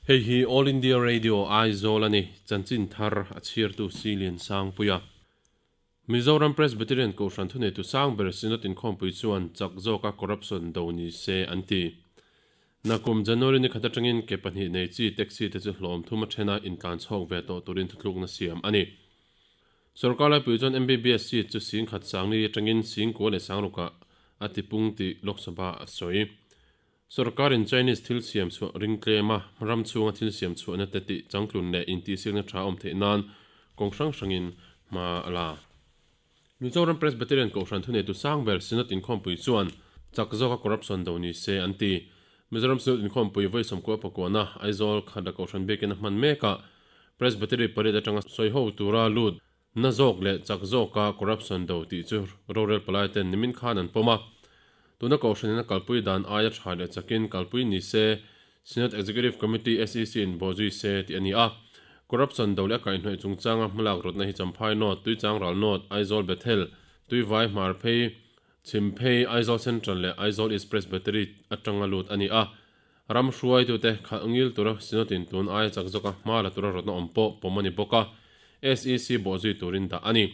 Hei hi All India Radio Aizawl a ni, chanchin thar a chhiartu Si Liansangpuia. Mizoram Presbyterian Kohhran thuneitu sang ber Synod inkhawmpui chuan chak zawka corruption do ni se an ti. Nakum January ni khat atangin ke pahnih nei chi taxi te chu hlawm thum a thena intlan chhawk ve tawh turin thutlukna siam a ni. Sorkar laipui chuan MBBS seat chu sing khat sangni atangin sing kua leh sangrukah a tipung tih Lok Sabha a sawi. Sorkarin Chinese thil siam chhuah ring tlem a, ram chhunga thil siam chhuahna te tih changtlun leh intihsiakna tha awm theih nan kawng hrang hrangin hma a la. Mizoram Presbyterian Kohhran thuneitu sang ber Synod Inkhawmpui chuan chak zawka corruption do ni se an ti. Mizoram Synod Inkhawmpui vawi sawmkua pakuana Aizawl Khadla Kohhran biakin a hman mekah Presbytery pariat atanga sawiho tura lut Na zawk leh chak zawka corruption do tih chu rorel palai ten nimin khan an pawm a. Tuna Kohhranin a kalpui dan aia tha leh chakin kalpui ni se, Synod Executive Committee, SEC, in bawhzui se tih a ni a. Corruption do leh a kaihhnawih chungchanga hmalak rawtna hi Champhai North, Tuichangral North, Aizawl Bethel, Tuivai Hmarphei, Chhimphei, Aizawl Central leh Aizawl East Presbytery atanga lut a ni a. Ram hruaitute khalh ngil tura Synod in tun aia chak zawka hma la tura rawtna awm pawh pawm a ni bawk a, SEC bawhzui turin dah a ni.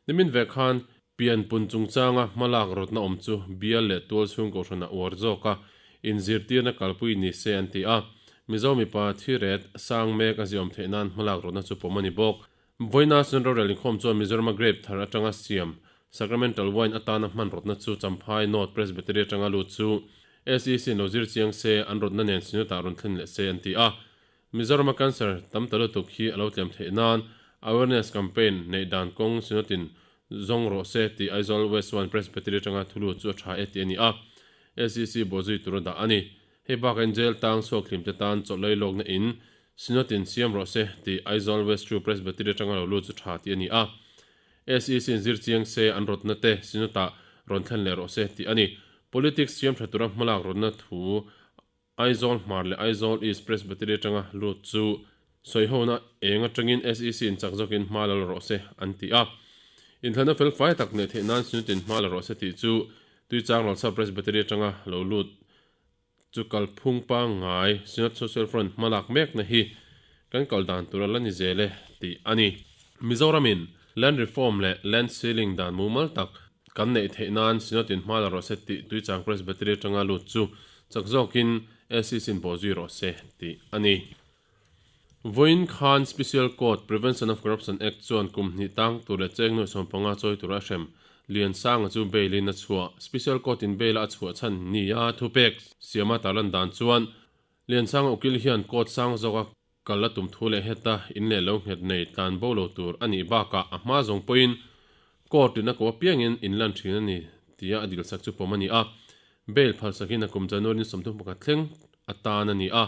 Nimin ve khan pianpun chungchanga hmalak rawtna awm chu bial leh tual chhung kohhran a uar zawk a, inzirtirna kalpui ni se an ti a. Mizo mipa thi ret sang mek a ziawm theih nan hmalak rawtna chu pawm a ni bawk. Vawiina Synod rorel inkhawm chuan Mizorama grape thar atanga siam Sacramental wine atana hman rawtna chu Champhai North Presbytery atanga lut chu SEC in lo zir chiang se, an rawtna nen Synod-ah rawn thlen leh se an ti a. Mizorama cancer tam ta lutuk hi a lo tlem theih nan awareness campaign neih dan kawng Synod-in zawng rawh se tih Aizawl West One Presbytery atanga thu lut chu a tha e tih a ni a, SEC bawhzui tur a dah a ni. Hei bakah jail tang chhuak hlim te tan chawlh lei lawkna in Synod in siam rawh se tih Aizawl West True Presbytery atanga lo lut chu tha tih a ni a. SEC in zir chiang se an rawtna te Synod ah rawn thlen leh rawh se tih a ni. Politics siam tha tura hmalak rawtna thu Aizawl Hmar leh Aizawl East Presbytery atanga lut chu sawihona eng atangin SEC in chak zawkin hma la la rawh se an ti a. Inthlanna fel fai tak neih theih nan Synod in hma la rawh se tih chu Tuichang Ralsa Presbytery atanga lo lut Chu kalphung pangngai Synod Social Front hmalak mekna hi kan kal dan tur a la ni zel e tih a ni. Mizoramin Land Reform leh Land Ceiling dan mumal tak kan neih theih nan Synod in hma la rawh se tih Tuichang Presbytery atanga lut chu chak zawkin SEC in bawhzui rawh se tih a ni. Vawiin khan Special Court, Prevention of Corruption Act, chuan kum hnih tang tur leh cheng nuaih 15 chawi tura a hrem. Liansanga chu bail in a chhuah. Special Court in bail a a chhuah chhan nia thupek siama tarlan dan chuan Liansanga ukil hian court sang zawka kal a tum thu leh heta in leh lo nghet nei tlan bo lo tur a nih bakah a hma zawng pawhin court in a ko apiangin in lan thin a ni tia a dilsak chu pawm a ni a. Bail phalsakin a kum January ni 31 thleng a tan a ni a,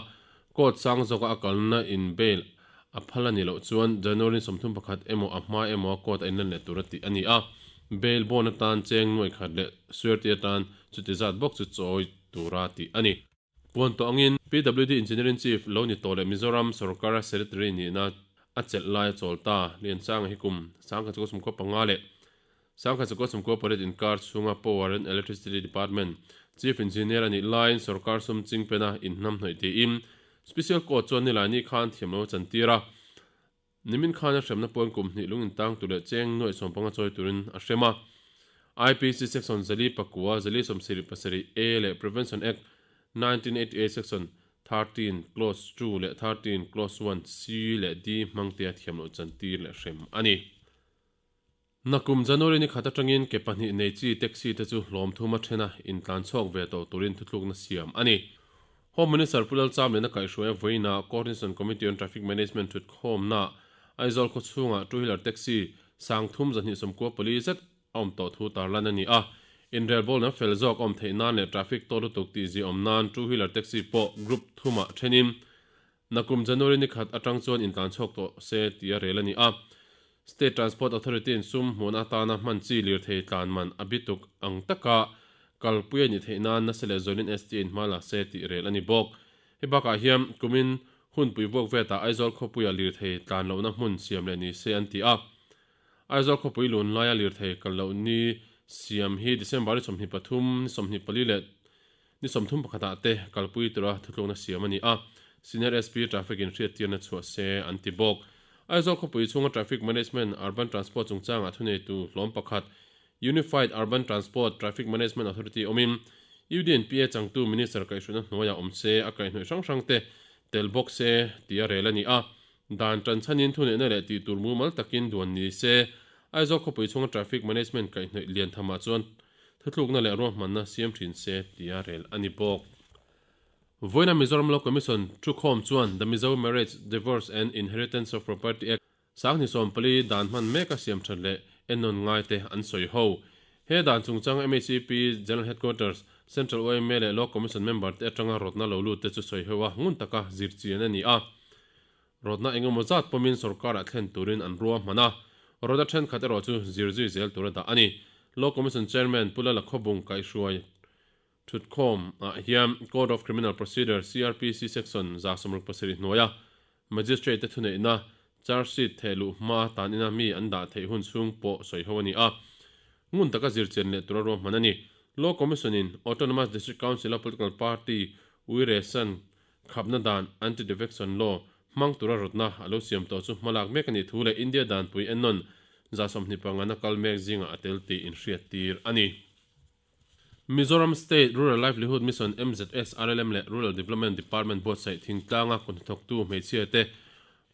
court sang zawka a kalna in bail a phal a nih loh chuan January ni 31 emaw a hma emaw a court a inlan leh tur a tih a ni a, bail bond atan cheng nuaih khat leh surety atan chuti zat bawk chu chawi tura tih a ni. Puan tawh angin PWD Engineering Chief lo ni tawh leh Mizoram sorkara Secretary nihna a chelh lai a chawl ta. Liansanga hi kum 1995 leh 1998 inkar chhunga Power and Electricity Department Chief Engineer a nih laiin sorkar sum chingpena inhnamhnawih tiin Special Court chuan Nilaini khan thiamlo a chantir a. Nimin khan a hremna pawn kum hnih lung intang tur leh cheng nuaih 15 chawi turin a hrem a. IPC Section zali pakua, zali 77 A leh Prevention Act 1988 Section 13 Clause 2 leh 13 Clause 1 C leh D hmangtea thiamloh chantir leh hrem a ni. Nakum January ni khat atangin ke pahnih nei chi taxi te chu hlawm thum a then a, intlan chhuak ve tawh turin thutlukna siam a ni. Home Minister Pu Lalchamliana kaihhruai a vawiinah Coordination Committee on Traffic Management thutkhawmna Aizawl khaw chhungah two wheeler taxi sang thum 294 zet a awm tawh thu tarlan a ni a. Inrelbawlna fel zawk a awm theih nan leh traffic tawt lutuk tihzih awm nan two wheeler taxi pawh group thumah thenin Nakum January ni khat atang chuan intlan chhuak tawh se tih a rel a ni a. State Transport Authority in sum hmuhna atana hman chi lirthei tlan man a bituk ang taka kalpui a nih theih nan nasa leh zawlin STA in hma la se tih rel a ni bawk. Hei bakah hian kumin hunpui vuak vetah Aizawl khawpuia lirthei tlan lohna hmun siam leh ni se an ti a. Aizawl khawpui lun laia lirthei kal loh ni siam hi December ni 23, ni 24 leh Ni 31 ah te kalpui tura thutlukna siam a ni a. Senior SP Traffic in hriattirna chhuah se an ti bawk. Aizawl khawpui chhunga Traffic Management, Urban Transport chungchangah thuneitu hlawm pakhat Unified Urban Transport Traffic Management Authority awmin UDNPA changtu Minister kaihhruihna hnuaiah awm se a kaihhnawih hrang hrang te tel bawk se tia rel a ni a. Dan tanchhanin thuneihna leh tih tur mumal takin duan ni se Aizawl khawpui chhunga Traffic Management kaihhnawih lian thamah chuan thutlukna leh ruahmanna siam thin se tia rel a ni bawk. Vawiina Mizoram Law Commission thukhawm chuan The Mizo Marriage, Divorce and Inheritance of Property Act, 2014 dan hman meka siam that leh ennawn ngai te an sawi ho. He dan chungchang MHCP General Headquarters, Central YMA leh Law Commission member te atanga rawtna lo lut te chu sawi ho a, ngun taka zir chian a ni a. Rawtna engemaw zat pawmin sorkarah thlen turin an rua hman a, rawtna thenkhat erawh chu zir zui zel tur a dah a ni. Law Commission Chairman Pu Lala Khawbung kaihhruai Thutkhawm ah hian Code of Criminal Procedure, CrPC, Section 167 hnuaia Magistrate te thuneihna charge sheet theh luh hma tan ina mi an dah theih hun chhung pawh sawi ho a ni a. Ngun taka zirchian leh tura ruahman a ni. Law Commission in Autonomous District Council a political party uiresan khapna dan Anti-Defection Law hmang tura rawtna a lo siam tawh chu hmalak mek a nih thu leh India danpui ennawn 25 na kal mek zingah a tel tih inhriattir a ni. Mizoram State Rural Livelihood Mission, MZS, RLM leh Rural Development Department buatsaih thingtlanga kut hnathawktu hmeichhia te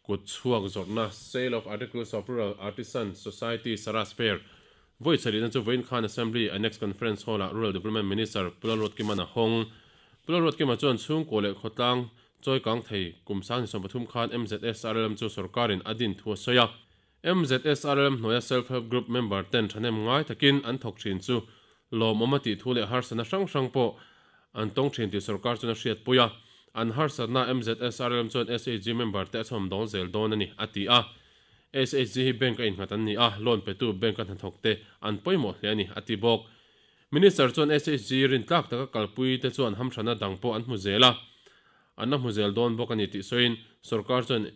kut chhuak zawrhna Sale of Articles of Rural Artisan Society Saras Fair vawi chharihna chu vawiin khan Assembly Annex Conference Hall-ah Rural Development Minister Pu Lalruatkima a hawng. Pu Lalruatkima chuan chhungkua leh khawtlang chawi kang thei kum 2013 khan MZS RLM chu sorkarin a din thu a sawi a. MZSRLM hnuaia Self Help Group member ten thahnem ngai takin an thawk thin chu lawmawm a tih thu leh harsatna hrang hrang pawh an tawng thin tih sorkar chuan a hriatpui a. An harsatna MZSRLM chuan SHG member te a chhawm dawn zel dawn a ni, a ti a. SHG hi bank a innghat an ni a, loan petu bank a hnathawk te an pawimawh hle a ni, a ti bawk. Minister chuan SHG rintlak taka kalpui te chuan hamthrana dang pawh an hmu zel a, an la hmu zel dawn bawk a ni tih sawiin sorkar chuan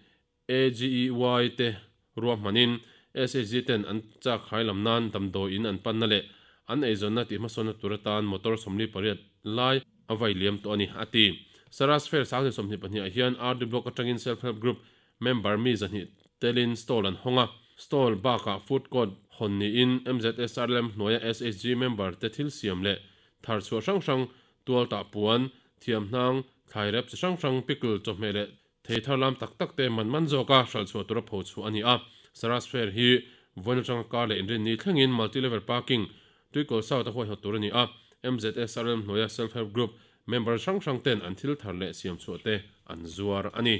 AGEY te ruahmanin SHG ten an chak hai lam nan damdawi in an panna leh an eizawnna tih hmasawnna tur atan motor 48 lai a vai liam tawh a ni, a ti. Saras Fair 2022 ah hian RD Block atangin Self Help Group member mi 200 telin stall an hawng a, stall bakah food court hawn niin MZSRLM hnuaia SHG member te thil siam leh thar chhuah hrang hrang, tualtah puan, thiamhnang, thlai rep chi hrang hrang, pickle, chawhmeh leh Thei thar lam tak tak te man man zawka hralh chhuah tura pho chhuah a ni a. Saras Fair hi vawiin atanga kar leh inrinni thlengin Multi Level Parking, Tuikawl South a huaihawt tur a ni a. MZSRM hnuaia Self Help Group member hrang hrang ten an thil thar leh siam chhuah te an zuar a ni.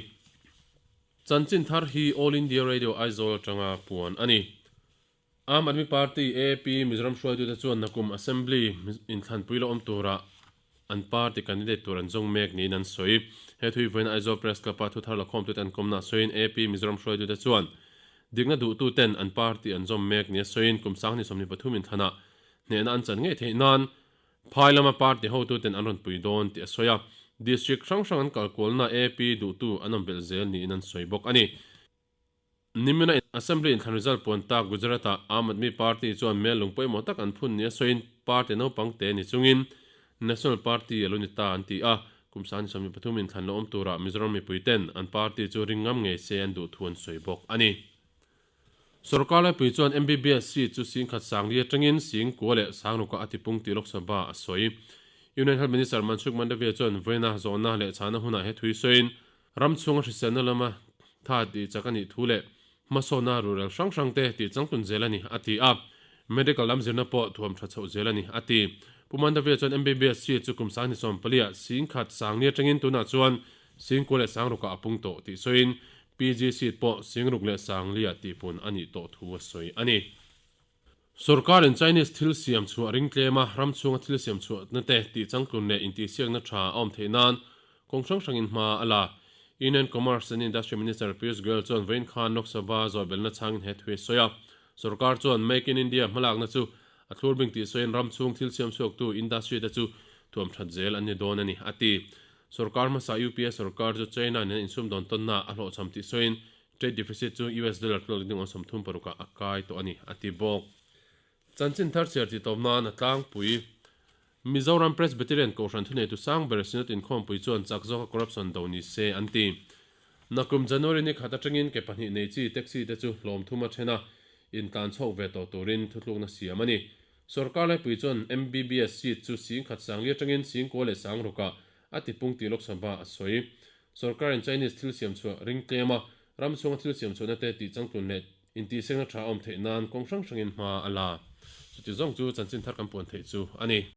Chanchin thar hi All India Radio Aizawl atanga puan a ni. Aam Aadmi Party, AAP, Mizoram hruaitute chuan nakum Assembly inthlanpui la awm turah an party candidate tur an zawng mek niin an sawi. He thui vawiin Aizawl Press Club-a thuthar lakhawmtute an kawmna sawiin AAP Mizoram hruaitute chuan dikna duhtuten an party an zawm mek nia sawiin kum 2023 inthlanah hnehna an chan ngei theih nan phai lama party hotuten an rawn pui dawn tih a sawi a. District hrang hrang an kalkualna AAP duhtu an awm belh zel niin an sawi bawk a ni. Nimina Assembly inthlan result puan tak Gujarat-ah Aam Aadmi Party chuan mel lung pawimawh tak an phun nia sawiin party naupang te ni chungin National Party a lo ni ta an ti a, kum 2023 inthlan lo awm turah Mizoram mipui ten an party chu ring ngam ngei se an duh thu an sawi bawk a ni. Sorkar laipui chuan MBBS seat chu sing khat sang li atangin sing kua leh sang rukah a tipung tih Lok Sabha a sawi. Union Health Minister Mansukh Mandaviya chuan vawiina zawhna leh chhana hunah he thui sawiin Ram chhunga hriselna lama tha tih chak a nih thu leh hmasawnna rural hrang hrang te tih changtlun zel a ni, a ti a. Medical lam zirna pawh thuam tha chhoh zel a ni, a ti. Pu Mandavia chuan MBBS seat chu kum 2014 ah sing khat sang ni atangin tunah chuan sing kua leh sang rukah a pung tawh tih sawiin PG seat pawh sing ruk leh sang liah tihpun a nih tawh thu a sawi a ni. Sorkarin Chinese thil siam chhuah ring tlem a, ram chhunga thil siam chhuahna te tih changtlun leh intihsiakna tha a awm theih nan kawng hrang hrangin hma a la. Union Commerce and Industry Minister Piyush Goyal chuan vawiin khan Lok Sabha zawhbelna chhangin he thu a sawi a. Sorkar chuan Make in India hmalakna chu a thlur bing tih sawiin ram chhung thil siam chhuaktu industry te chu thuam that zel an ni dawn a ni, a ti. Sorkar hmasa UPA sorkar chu China nen insumdawn tawnna a hlawhchham tih sawiin Trade deficit chu US dollar tlawk ding awm 36 ah a kai tawh a ni, a ti bawk. Chanchin thar chhiar tih tawp nan a tlangpui. Mizoram Presbyterian Kohhran thuneitu sang ber Synod inkhawmpui chuan chak zawka corruption do ni se an ti. Nakum January ni khat atangin ke pahnih nei chi taxi te chu hlawm thuma thena intlan chhawk ve tawh turin thutlukna siam a ni. Sorkar laipui chuan MBBS seat chu singkhat sangli atangin singkua leh sangrukah a tipung tih Lok Sabha a sawi. Sorkarin Chinese thil siam chhuah ring tlem a, ram chhunga thil siam chhuahna te tih changtlun leh intihsengna tha a awm theih nan kawng hrang hrangin hma a la. Chuti zawng chu chanchin thar kan puan theih chu a ni.